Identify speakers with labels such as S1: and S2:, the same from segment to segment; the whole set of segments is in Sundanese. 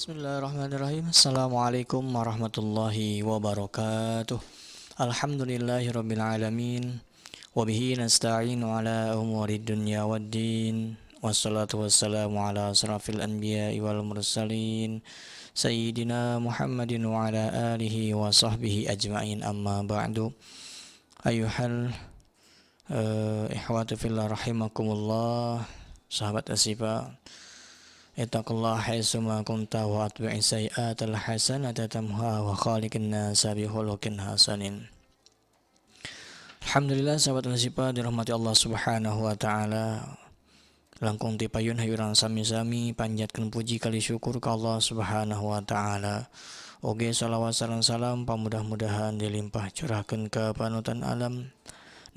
S1: Bismillahirrahmanirrahim. Assalamualaikum warahmatullahi wabarakatuh. Alhamdulillahirabbil alamin. Wabihi nasta'inu ala umuri dunya waddin. Wassalatu wassalamu ala asrafil anbiya'i wal mursalin sayyidina Muhammadin wa ala alihi wa sahbihi ajma'in, amma ba'du. Ayuhal ikhwatu fillah rahimakumullah. Sahabat Asifa, ittaqullah haitsuma kunta wa atbi'i sayyi'atal hasanata tamha wa khaliqin nasa bi khuluqin hasanin. Alhamdulillah, sahabat Asifa dirahmati Allah Subhanahu wa taala. Langkung ti payun hayu urang sami-sami panjatkeun puji kali syukur ka Allah Subhanahu wa taala. Oge salawat salam salam pamudah-mudahan dilimpah curahkeun ka panutan alam,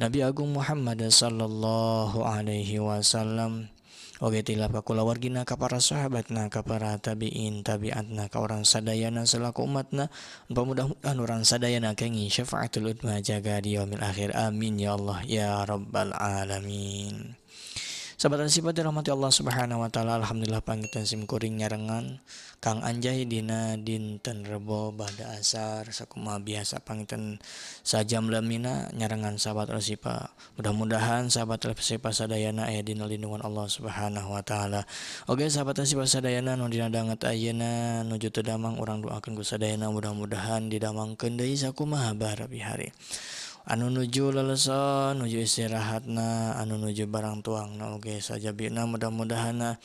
S1: Nabi Agung Muhammad sallallahu alaihi wasallam. Oge tilap ka kulawargina, ka para sahabatna, ka para tabiin tabiatna, ka urang sadayana selaku umatna. Mudah-mudahan urang sadayana kenging syafaatul udzma jaga di yaumil akhir. Amin ya Allah ya rabbal alamin. Sahabat sifat dirahmati Allah Subhanahu wa taala, alhamdulillah panginten sim kuring nyarengan Kang Anjay dina dinten Rebo bada asar, sakumaha biasa panginten sajam lemina nyarengan sahabat Rasipa. Mudah-mudahan sahabat Rasipa sadayana aya dina lindungan Allah Subhanahu wa taala. Oke, sahabat Rasipa sadayana nu dina danget ayeuna nuju teu damang, urang doakeun ku sadayana mudah-mudahan didamangkeun deui sakumaha barabi hari. Anu nuju leleson, nuju istirahatna, anu nuju barang tuangna oge sajabina, mudah-mudahan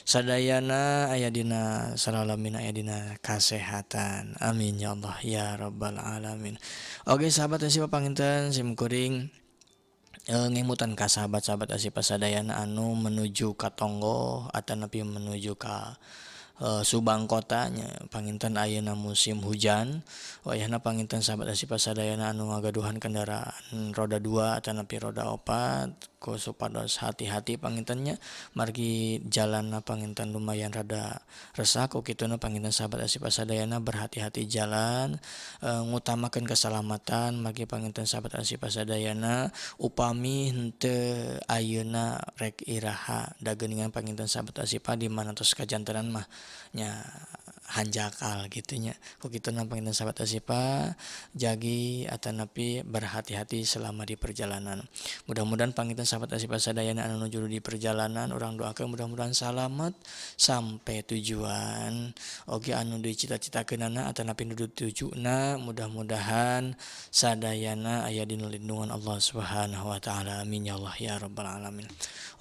S1: sadayana aya dina salalamina, aya dina kasehatan. Amin ya Allah ya rabbal alamin. Oke, sahabat Asipa, panginten sim kuring ngemutan ka sahabat-sahabat Asipa sadayana anu menuju ka Tonggoh atanapi menuju ka Subang kotanya, panginten ayeuna musim hujan wayahna. Panginten sahabat Asipa sadayana anu ngagaduhan kendaraan roda 2 atanapi roda 4, ku supados hati-hati pangintennya, margi jalanna panginten lumayan rada resak. Ku kituna panginten sahabat Asipa sadayana berhati-hati jalan, ngutamakeun keselamatan, margi panginten sahabat Asipa sadayana upami henteu ayeuna rek iraha? Da geuningan panginten sahabat Asipa di mana tos kajantenan mah nya hanjakal kitu nya. Ku kituna panginten sahabat Asipa jagi atanapi berhati-hati selama di perjalanan. Mudah-mudahan panginten sahabat Asipa sadayana anu nuju di perjalanan, urang doakeun mudah-mudahan salamet sampai tujuan. Oge anu dicita-citakeunana atanapi nu ditujuna, mudah-mudahan sadayana aya dina lindungan Allah Subhanahu wa taala. Amin ya Allah ya rabbal alamin.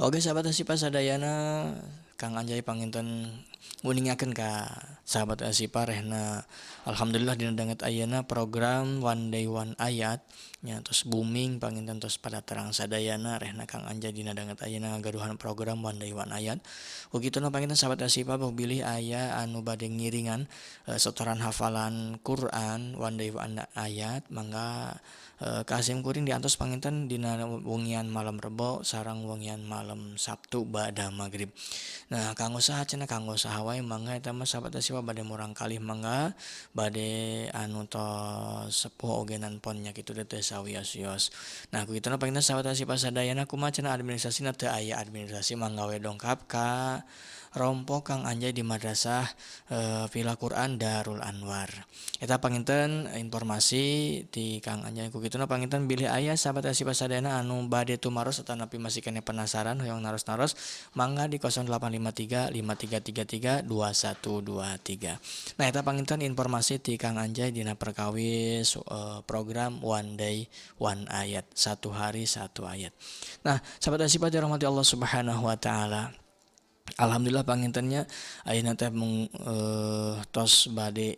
S1: Oge, sahabat Asipa sadayana, Kang Anjay panginten nguningakeun ka sahabat Asipa rehna alhamdulillah dina danget ayeuna program One Day One Ayat nya tos booming. Panginten tos pada terang sadayana rehna Kang Anjay dina danget ayeuna ngagaduhan program One Day One Ayat. Ku kituna panginten sahabat Asipa bilih aya anu bade ngiringan setoran hafalan Quran One Day One Ayat, mangga ka sim kuring diantos panginten dina wengian malam Rebo sareng wengian malam Sabtu ba'da maghrib. Nah, kanggo saha cenah? Kanggo saha wae mangga eta mah. Sahabat Asipa bade murang kalih mangga, bade anu tos sepuh oge nanponnya kitu teh sawios-wios. Nah, ku kituna panginten sahabat Asipa sadayana, kumaha cenah administrasina? Teu aya administrasi, mangga we dongkap ka rompok Kang Anjay di Madrasah Villa Quran Darul Anwar. Eta panginten informasi ti Kang Anjay. Ku kituna panginten bilih aya sahabat Asipa sadayana anu bade tumaros atanapi masih keneh penasaran hoyong naros-naros, mangga di 0853 5333 2123. Nah, eta panginten informasi ti Kang Anjay dina perkawis program One Day One Ayat, satu hari satu ayat. Nah, sahabat Asipa dirahmati Allah Subhanahu wa taala, alhamdulillah pangintennya ayeuna teh mung tos bade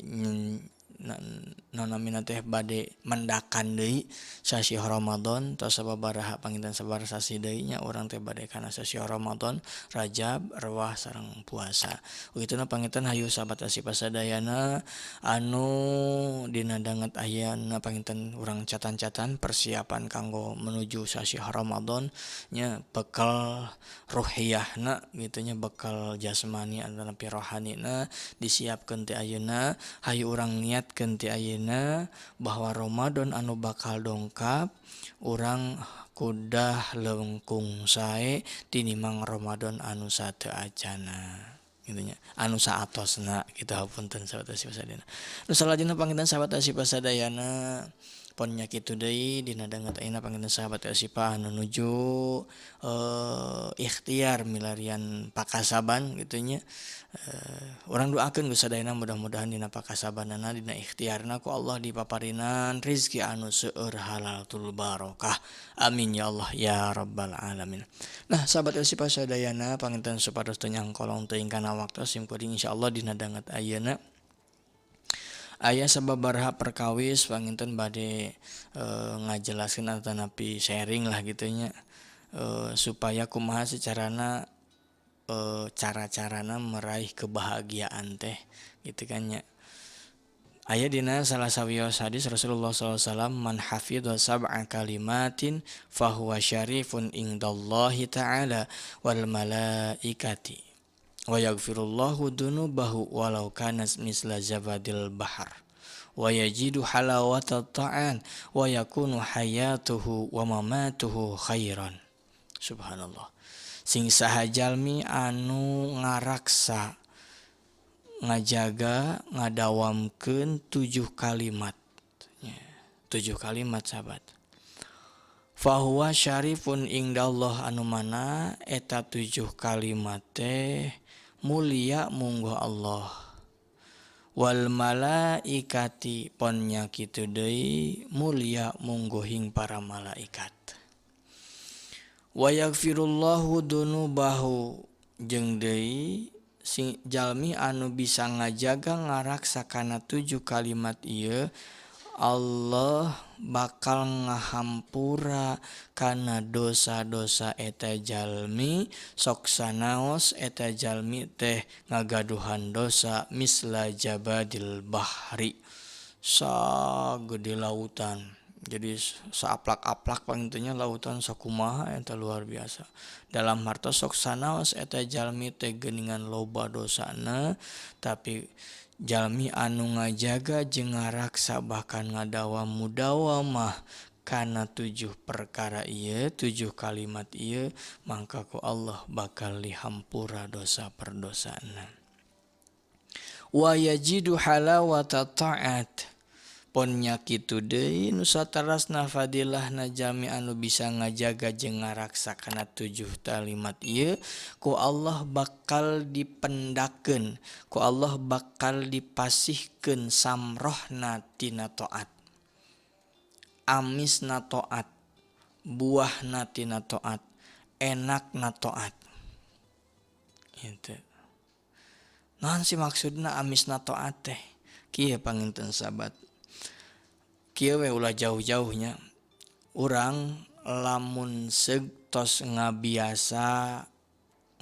S1: namina teh bade mendakan deui sasih Ramadan. Tos sababaraha panginten, sabaraha sasih deui nya urang teh bade kana sasih Ramadan, Rajab, Rewah sareng puasa. Kituna panginten hayu sahabat Asipa sadayana anu dina danget ayeuna panginten urang catan-catan persiapan kanggo menuju sasih Ramadan nya, bekal ruhiyahna gitu nya, bekal jasmani atanapi rohanina disiapkeun ti ayeuna. Hayu urang niatkeun ti ayeuna bahwa Ramadan anu bakal dongkap urang kudah lengkung sae tinimbang Ramadan anu sateuacanna. gitu nya anu saatosna kitu hapunten sahabat Asifa sadayana. Nu salajengna panginten sahabat Asifa sadayana pon nya kitu deui dina danget ayeuna panginten sahabat Asifa anu nuju ikhtiar milarian pakasaban kitu nya. Urang doakeun ku sadayana mudah-mudahan dina pakasabanana dina ikhtiarna ku Allah dipaparinan rizki anu seueur halal tul barokah. Amin ya Allah ya rabbal alamin. Nah sahabat Asifa sadayana panginten supados teu nyangkolong teuing kana waktu sim kuring insyaallah dina danget ayeuna aya sababaraha perkawis panginten bade ngajelaskeun atanapi sharing lah kitu nya supaya kumaha secarana cara-carana meraih kebahagiaan teh gitu kan nya. Aya dina salah sawios hadis Rasulullah sallallahu alaihi wasallam man hafidha sab'a kalimatin fahuwa syarifun indallahi ta'ala wal malaikati wa yaghfirullahu dunubahu walau kanat misla zabadil bahr wa yajidu halawata ta'an wa yakunu hayatuhu wa mamatuhu khairan. Subhanallah. Sing saha jalmi anu ngaraksa ngajaga ngadawamkeun 7 kalimat. 7 kalimat sahabat. Fahuwa syarifun indallah anu mana eta 7 kalimat teh mulia mungguh Allah wal malaikati pon nya kitu deui mulia mungguhing para malaikat wa yaghfirullahu dunubahu jeung deui sing jalmi anu bisa ngajaga ngaraksa kana 7 kalimat ieu Allah bakal ngahampura kana dosa-dosa eta jalmi sok sanaos eta jalmi teh ngagaduhan dosa misla jabadil bahri sagede lautan. Jadi saaplak-aplak pangintennya lautan sakumaha eta luar biasa. Dalam harta sok sanaos eta jalmi teh geuningan loba dosana tapi jalmi anu ngajaga jeung ngaraksa bahkan ngadawam mudawamah kana 7 perkara ieu 7 kalimat ieu mangka ku Allah bakal dihampura dosa perdosana. Wa yajidu halawata ta'at pon nya kitu deui nu saterasna fadilahna jalmi anu bisa ngajaga jeung ngaraksa kana 7 kalimat ieu ku Allah bakal dipendakeun ku Allah bakal dipasihkeun samrohna tina taat amisna taat buahna tina taat enakna taat kitu. Naon sih maksudna amisna taat teh kieu panginten sahabat. Kieu we ulah jauh-jauhnya urang lamun seug tos ngabiasa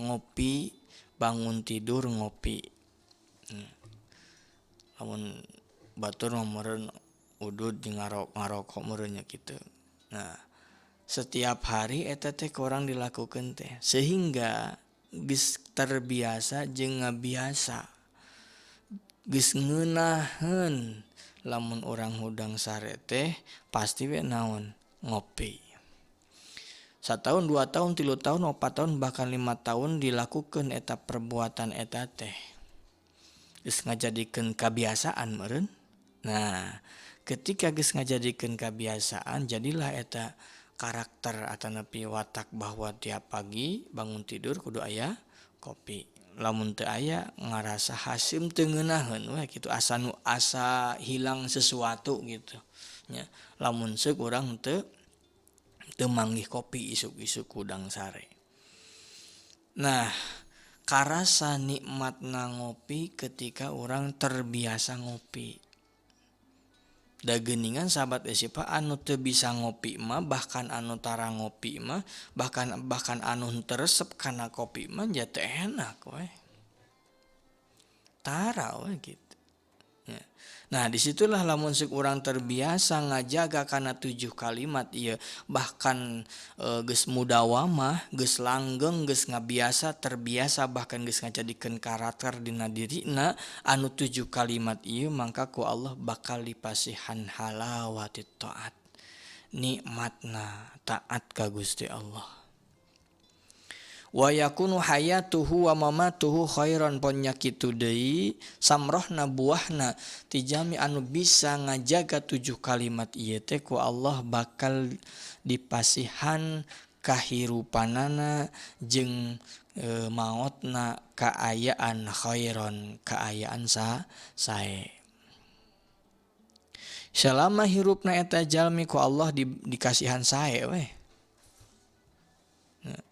S1: ngopi bangun tidur ngopi. Lamun batur mah meureun udud jeung ngarokok meureun nya kitu. Nah, setiap hari eta teh kurang dilakukeun teh sehingga geus terbiasa jeung ngabiasa. Geus ngeunaheun lamun urang hudang sare teh pasti we naon ngopi. 1 tahun, 2 tahun, 3 tahun, 4 tahun bahkan 5 tahun dilakukeun eta perbuatan eta teh. Geus ngajadikeun kabiasaan meureun. Nah, ketika geus ngajadikeun kabiasaan jadilah eta karakter atanapi watak bahwa tiap pagi bangun tidur kudu aya kopi. Lamun teu aya ngarasa haseum teu ngeunaheun we kitu asa nu asa hilang sesuatu gitu nya. Lamun seuk urang teu manggih kopi isuk-isuk hudang sare. Nah, karasa nikmatna ngopi ketika urang terbiasa ngopi. Da geuningan sahabat Esipa anu teu bisa ngopi mah bahkan anu tara ngopi mah bahkan anu teu resep kana kopi mah ja teu enak we. Tara we gitu. Ya. Nah disitulah lamun seuk urang terbiasa ngajaga kana 7 kalimat ieu bahkan geus mudawamah geus langgeng geus ngabiasa terbiasa bahkan geus ngajadikeun karakter dina dirina anu 7 kalimat ieu mangka ku Allah bakal dipasihan halawatit taat nikmatna taat ka Gusti Allah. Wa yakunu hayatuhu wa mamatuhu khairan ponya kitu deui samrohna buahna ti jalmi anu bisa ngajaga 7 kalimat ieu teh ku Allah bakal dipasihan kahirupanana jeung maotna kaayaan khairon, kaayaan sae. Selama hirupna eta jalmi ku Allah dikasihan sae weh.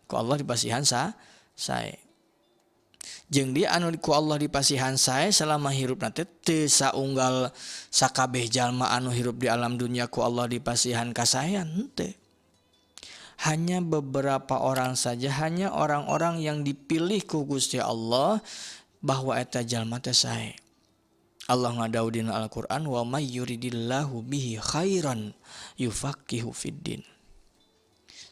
S1: Ku Allah dipasihan sae. Jeung dia anu ku Allah dipasihan sae selama hirupna teh teu saunggal sakabeh jalma anu hirup di alam dunia ku Allah dipasihan kasaean henteu. Hanya beberapa orang saja, hanya orang-orang yang dipilih ku Gusti Allah bahwa eta jalma teh sae. Allah ngadau dina Al-Qur'an wa may yuridillahu bihi khairan yufaqihu fiddin.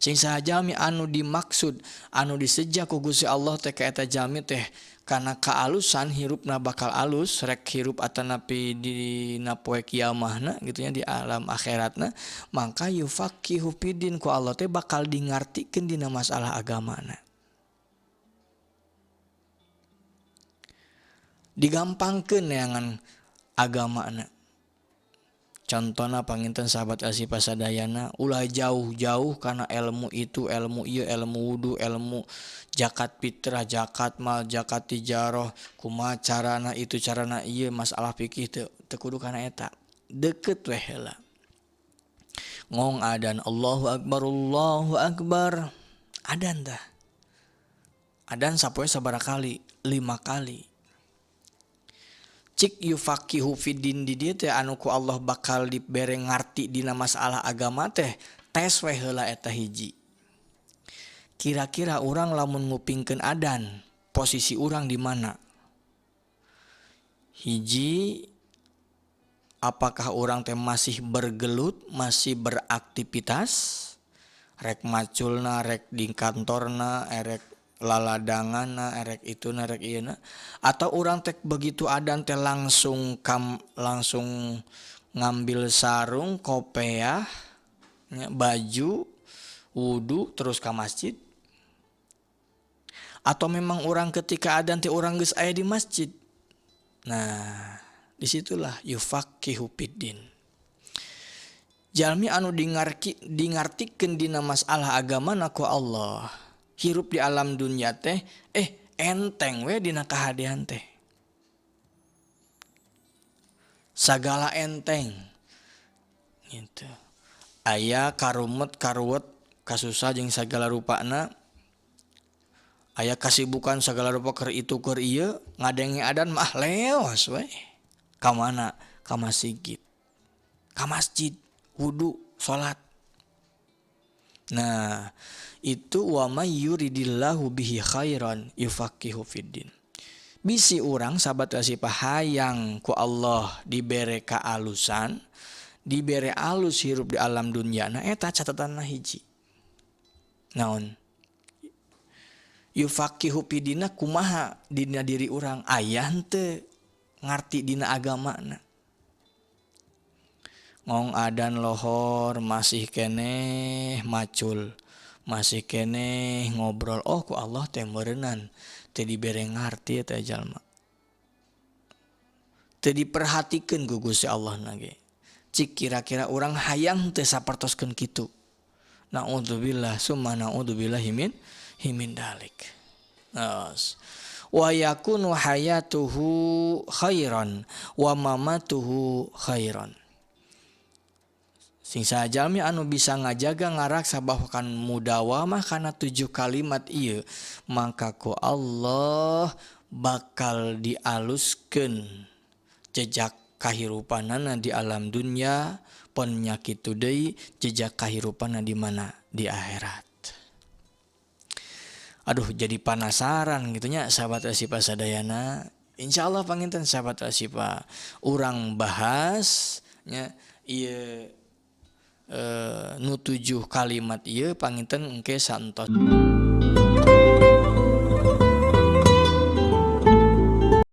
S1: Sing saha jalmi anu dimaksud anu diseja ku Gusti Allah teh ka eta jalmi teh kana kaalusan hirupna bakal alus rek hirup atanapi dina poe kiamahna gitu nya di alam akhiratna mangka yufaqihu fiddin ku Allah teh bakal dingartikeun dina masalah agamana. Digampangkeun neangan agamana. Contohna panginten sahabat Asipa sadayana ulah jauh-jauh kana ilmu itu, ilmu ieu, ilmu wudu, ilmu zakat fitrah, zakat mal, zakat tijaroh, kumaha carana itu carana ieu masalah fikih teu kudu kana eta. Deukeut weh heula. Ngong adan Allahu akbar Allahu akbar. Adan tah. Adan sapoe sabaraha kali? 5 kali. Cik yufaqihu fiddin di dieu teh anu ku Allah bakal dibere ngarti dina masalah agama teh tes we heula eta hiji. Kira-kira urang lamun ngupingkeun adan posisi urang di mana? Hiji, apakah urang teh masih bergelut, masih beraktivitas? Rek maculna, rek di kantorna, rek laladanganna, erek ituna, erek ieuna, atau urang teh begitu adan teh langsung langsung ngambil sarung, kopeah, baju, wudu terus ka masjid? Atau memang urang ketika adan teh urang geus aya di masjid? Nah, disitulah yufaqihu fiddin. Jalmi anu dingartikeun dina masalah agama na ku Allah hirup di alam dunia teh enteng we dina kahadean teh. Sagala enteng gitu. Aya karumet karuwet kasusah jeung sagala rupana, aya kasibukan sagala rupa keur itu keur ieu, ngadenge adan mah leos we. Ka mana? Ka masjid. Ka masjid, wudu, salat. Nah, itu wa may yuridillahu bihi khairan yufaqihu fiddin. Bisi urang sahabat Asipa hayang ku Allah dibere kaalusan, dibere alus hirup di alam dunia. Nah eta catatanna hiji. Naon? Yufaqihu fiddinna kumaha dina diri urang aya henteu ngarti dina agamana. Ngong adan lohor masih keneh macul, masih keneh ngobrol. Oh ku Allah teh meureunnan teu dibere ngarti eta jalma. Teu diperhatikeun ku Gusti Allah na ge. Cik kira-kira urang hayang teu sapertoskeun kitu. Naudzubillah summa naudzubillah himin dalik. Nas. Wa yakunu hayatuhu khairan wa mamatuhu khairan. Sing sajalmi anu bisa ngajaga ngaraksa bahkan mudawamah kana 7 kalimat ieu maka ku Allah bakal dialuskeun jejak kahirupanana di alam dunia, penyakit deui jejak kahirupanana di mana? Di akhirat. Aduh jadi penasaran gitu nya sahabat Asipa sadayana. Insyaallah panginten sahabat Asipa urang bahas nya ieu nu 7 kalimat ieu panginten engke santos.